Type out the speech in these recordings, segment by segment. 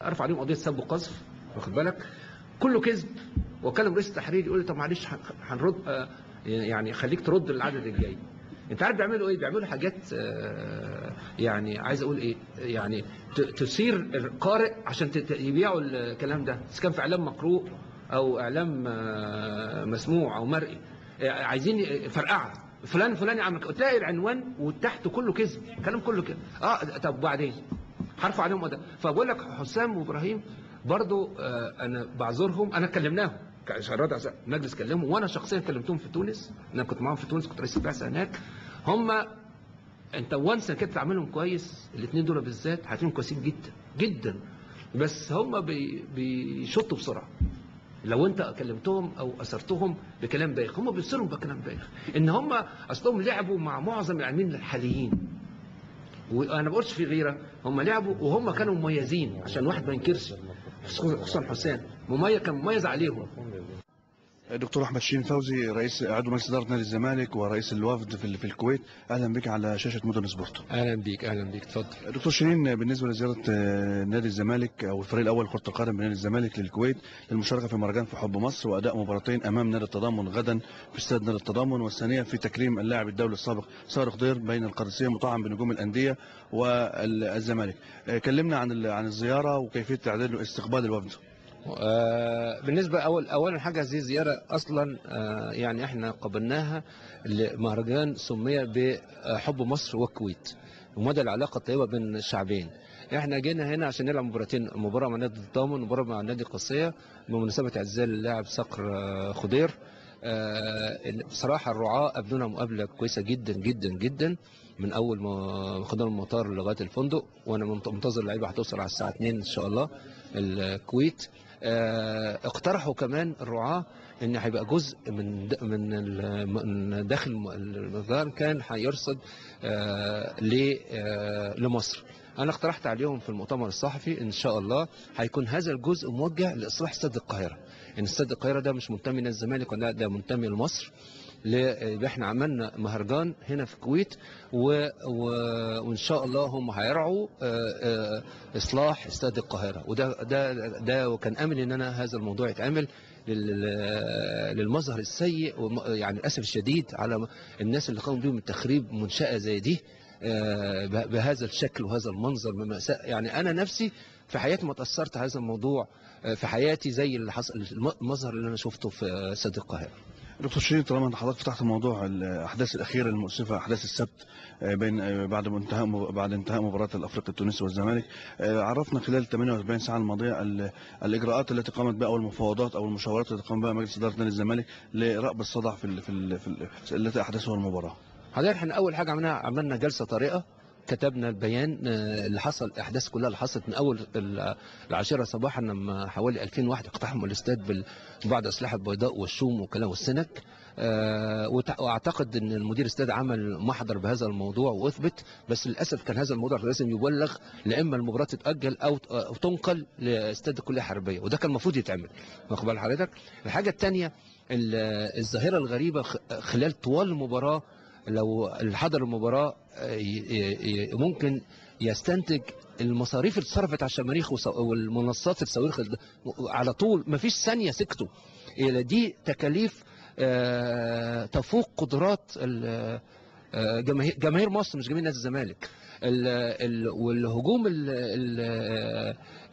ارفع عليهم قضية سب وقذف، واخد بالك، كله كذب. وكلم رئيس التحرير يقول لي طب معلش هنرد، يعني خليك ترد العدد الجاي. انت عارف بيعملوا ايه؟ بيعملوا حاجات يعني عايز اقول ايه، يعني تثير القارئ عشان يبيعوا الكلام ده، اذا كان في اعلام مقروء او اعلام مسموع او مرئي. عايزين فرقعه، فلان فلان عمل، تلاقي العنوان وتحته كله كذب، كلام كله كذب. طب وبعدين حرفوا عليهم ده. فبقول لك حسام وابراهيم برضو انا بعذرهم، انا كلمناهم مجلس كلمهم، وانا شخصيا كلمتهم في تونس، انا كنت معاهم في تونس، كنت رئيس البعثة هناك. هم انت وانس كده تعاملهم كويس، الاثنين دول بالذات هتلاقيهم كويسين جدا جدا، بس هم بيشطوا بسرعة. لو انت كلمتهم او اثرتهم بكلام بايخ، هم بيصروا بكلام بايخ، ان هم اصلهم لعبوا مع معظم الاعلاميين الحاليين، وانا ما بقولش في غيره، هم لعبوا وهم كانوا مميزين، عشان واحد ما ينكرش، خصوصا حسام مميز، كان مميز عليهم. دكتور احمد شيرين فوزي، رئيس عضو مجلس ادارة نادي الزمالك ورئيس الوفد في الكويت، اهلا بك على شاشة مودرن سبورت. اهلا بيك. اهلا بيك، اتفضل. دكتور شيرين، بالنسبة لزيارة نادي الزمالك او الفريق الاول كره القدم بنادي الزمالك للكويت للمشاركة في مهرجان في حب مصر واداء مباراتين امام نادي التضامن غدا في استاد نادي التضامن، والثانية في تكريم اللاعب الدولي السابق صابر خضير بين القادسية مطعم بنجوم الاندية والزمالك. كلمنا عن الزيارة وكيفية تعديل استقبال الوفد. بالنسبة أولا حاجة، هذه زيارة أصلا يعني احنا قبلناها لمهرجان سمي بحب مصر والكويت ومدى العلاقة الطيبة بين الشعبين. احنا جينا هنا عشان نلعب مباراتين، مباراة مع نادي التضامن ومباراة مع نادي القادسية بمناسبة اعتزال اللاعب صقر خضير. بصراحة الرعاة قابلونا مقابلة كويسة جدا جدا جدا من أول ما خدنا المطار لغاية الفندق، وأنا منتظر اللعيبة هتوصل على الساعة 2 إن شاء الله الكويت. اقترحوا كمان الرعاة ان هيبقى جزء من داخل المهرجان كان هيرصد لمصر. انا اقترحت عليهم في المؤتمر الصحفي ان شاء الله هيكون هذا الجزء موجه لاصلاح استاد القاهرة، ان استاد القاهرة ده مش منتمي للزمالك ولا ده منتمي لمصر. احنا عملنا مهرجان هنا في الكويت وان شاء الله هم هيرعوا اصلاح استاد القاهرة، وده ده ده وكان امل ان انا هذا الموضوع يتعمل للمظهر السيء، يعني للاسف الشديد على الناس اللي قاموا بيهم التخريب منشاه زي دي بهذا الشكل وهذا المنظر. يعني انا نفسي في حياتي ما تاثرت هذا الموضوع في حياتي زي اللي حصل، المظهر اللي انا شفته في استاد القاهرة. دكتور شيرين، طالما انت حضرتك فتحت موضوع الاحداث الاخيرة المؤسفة، احداث السبت بين بعد انتهاء مباراة الافريقي التونسي والزمالك، عرفنا خلال 48 ساعة الماضية الاجراءات التي قامت بها او المفاوضات او المشاورات التي قام بها مجلس ادارة نادي الزمالك لرأب الصدع في التي احدثها المباراة. حضرتك احنا اول حاجة عملنا جلسه طارئة، كتبنا البيان اللي حصل، الاحداث كلها اللي حصلت من اول 10 صباحا لما حوالي 2000 واحد اقتحموا الاستاد ببعض الاسلحة البيضاء والشوم وكلام والسنك. واعتقد ان المدير الاستاد عمل محضر بهذا الموضوع واثبت، بس للاسف كان هذا الموضوع لازم يبلغ، لا اما المباراة تتاجل او تنقل لاستاد الكلية الحربية، وده كان المفروض يتعمل. واخد بال حضرتك؟ الحاجة الثانية، الظاهرة الغريبة خلال طوال المباراة، لو اللي حضر المباراة ممكن يستنتج المصاريف اللي اتصرفت على الشماريخ والمنصات الصواريخ على طول، مفيش ثانية سكتوا. دي تكاليف تفوق قدرات جماهير مصر، مش جماهير نادي الزمالك. والهجوم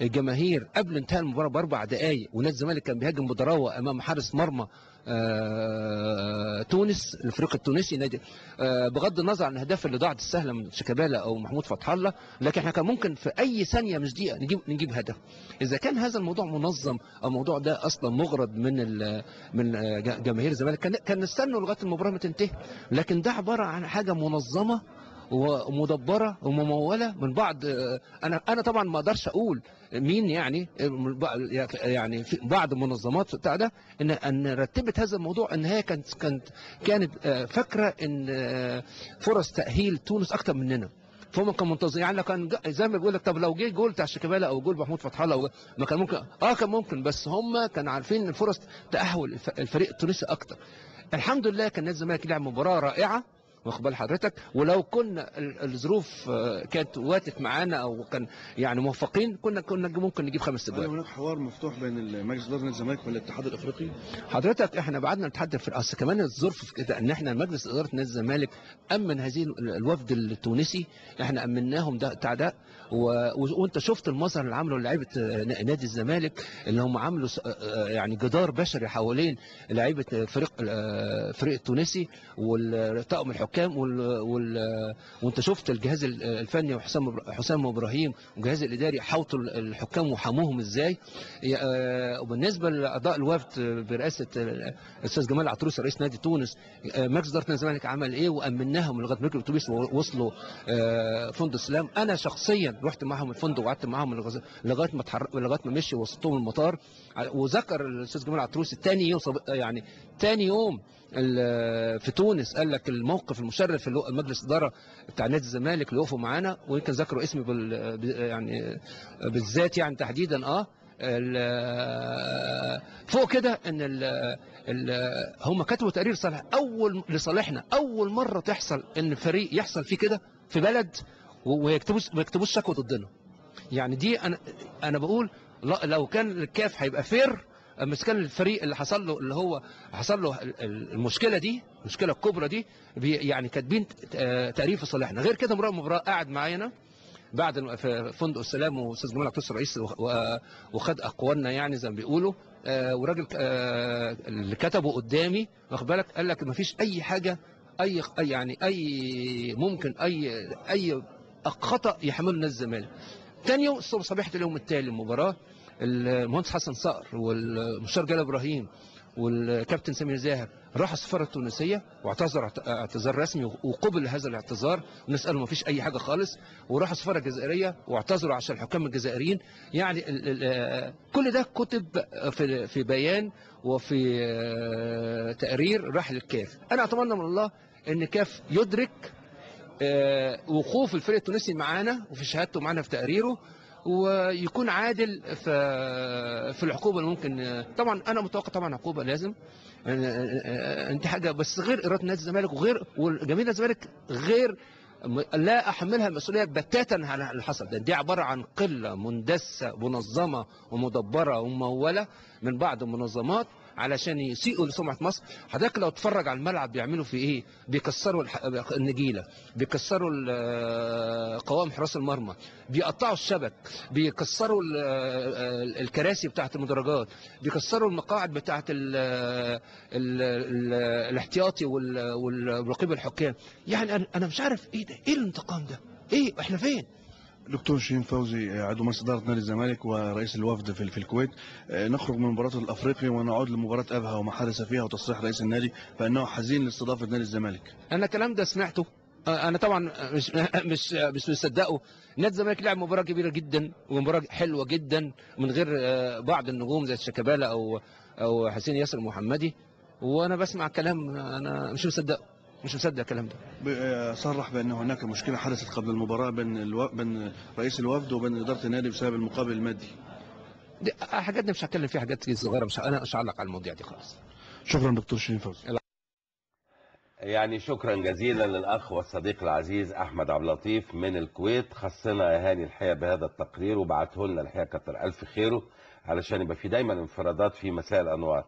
الجماهير قبل انتهاء المباراة ب4 دقائق، ونادي الزمالك كان بيهاجم بضراوه امام حارس مرمى تونس، الفريق التونسي نادي، بغض النظر عن الاهداف اللي ضاعت السهلة من شيكابالا او محمود فتح الله، لكن احنا كان ممكن في اي ثانية مش دقيقة نجيب هدف. اذا كان هذا الموضوع منظم او الموضوع ده اصلا مغرض من جماهير الزمالك، كان نستنوا لغاية المباراة ما تنتهي، لكن ده عبارة عن حاجة منظمة ومدبره ومموله من بعض. انا طبعا ما اقدرش اقول مين، يعني في بعض المنظمات بتاع ده ان رتبت هذا الموضوع، ان هي كانت فاكره ان فرص تاهيل تونس اكتر مننا، فهم كانوا منتظرين. يعني كان زي ما بيقول لك طب لو جه جول بتاع شيكابالا او جول محمود فتح الله ما كان ممكن، كان ممكن، بس هم كانوا عارفين ان فرص تاهل الفريق التونسي اكتر. الحمد لله كان نادي الزمالك لعب مباراة رائعة. واخد بال حضرتك؟ ولو كنا الظروف كانت واتت معانا او كان يعني موفقين كنا ممكن نجيب 5 اجوان. هل هناك حوار مفتوح بين مجلس ادارة نادي الزمالك والاتحاد الافريقي؟ حضرتك احنا بعدنا الاتحاد الافريقي، اصل كمان الظرف في كده ان احنا مجلس ادارة نادي الزمالك امن هذه الوفد التونسي، احنا امناهم ده بتاع ده، وانت شفت المظهر اللي عمله لعيبة نادي الزمالك اللي هم عملوا يعني جدار بشري حوالين لعيبة فريق التونسي والطاقم الحكام وانت شفت الجهاز الفني وحسام ابراهيم والجهاز الاداري حوطوا الحكام وحموهم ازاي. وبالنسبة لاعضاء الوفد برئاسة الاستاذ جمال عطروس رئيس نادي تونس، مجلس ادارة نادي الزمالك عمل ايه وامناهم لغاية ما ركبوا الاتوبيس ووصلوا فندق السلام. انا شخصيا رحت معاهم الفندق وقعدت معاهم لغاية ما لغاية ما مشي وصلتهم المطار. وذكر الاستاذ جمال عطروس تاني يوم يعني تاني يوم في تونس قال لك الموقف المشرف اللي هو مجلس ادارة بتاع نادي الزمالك اللي وقفوا معانا، ويمكن ذكروا اسمي يعني بالذات يعني تحديدا. فوق كده ان هم كتبوا تقرير صالح اول لصالحنا، اول مرة تحصل ان فريق يحصل فيه كده في بلد ويكتبوش ما يكتبوش شكوى ضدنا. يعني دي انا بقول لو كان الكاف هيبقى fair، بس كان الفريق اللي حصل له اللي هو حصل له المشكلة دي، المشكلة الكبرى دي، يعني كاتبين تقرير في صالحنا. غير كده مباراة قعد معانا بعد في فندق السلام واستاذ جمال عطوس الرئيس وخد اقوالنا يعني زي ما بيقولوا، وراجل اللي كتبه قدامي واخد بالك قال لك ما فيش اي حاجة اي يعني اي ممكن اي خطا يحمله نادي الزمالك. ثاني يوم الصبح صبيحة اليوم التالي المباراة، المهندس حسن صقر والمستشار جلال ابراهيم والكابتن سمير زاهر راح السفارة التونسية واعتذر اعتذار رسمي وقبل هذا الاعتذار ونساله ما فيش اي حاجة خالص، وراح السفارة الجزائرية واعتذروا عشان الحكام الجزائريين. يعني كل ده كتب في بيان وفي تقرير راح للكاف. انا اتمنى من الله ان كاف يدرك وقوف الفريق التونسي معانا وفي شهادته معانا في تقريره، ويكون عادل في العقوبة اللي ممكن. طبعا انا متوقع طبعا عقوبه لازم انت حاجة، بس غير اراده نادي الزمالك وغير وجماهير نادي الزمالك غير لا احملها مسؤولية بتاتا على اللي حصل ده. دي عبارة عن قلة مندسه منظمة ومدبره ومموله من بعض المنظمات علشان يسيئوا لسمعه مصر. حضرتك لو تتفرج على الملعب بيعملوا فيه ايه، بيكسروا النجيله، بيكسروا قوائم حراس المرمى، بيقطعوا الشبك، بيكسروا الكراسي بتاعه المدرجات، بيكسروا المقاعد بتاعه الاحتياطي والرقيب الحكام. يعني انا مش عارف ايه ده، ايه الانتقام ده، ايه احنا فين؟ دكتور شيرين فوزي عضو مجلس إدارة نادي الزمالك ورئيس الوفد في الكويت، نخرج من مباراة الأفريقي ونعود لمباراة أبها وما حدث فيها وتصريح رئيس النادي بأنه حزين لاستضافة نادي الزمالك. أنا الكلام ده سمعته، أنا طبعا مش مش مصدقه. نادي الزمالك لعب مباراة كبيرة جدا ومباراة حلوة جدا من غير بعض النجوم زي شيكابالا أو حسين ياسر المحمدي، وأنا بسمع كلام أنا مش مصدقه، مش مصدق الكلام ده. صرح بأن هناك مشكلة حدثت قبل المباراة بين رئيس الوفد وبين إدارة النادي بسبب المقابل المادي. دي حاجات مش هتكلم فيها، حاجات صغيرة، مش أنا مش هعلق على المواضيع دي خالص. شكرا دكتور شيرين فوزي. يعني شكرا جزيلا للأخ والصديق العزيز أحمد عبد اللطيف من الكويت، خصنا يا هاني الحقيقة بهذا التقرير وبعته لنا الحقيقة، كتر ألف خيره، علشان يبقى في دايما انفرادات في مساء الأنوار.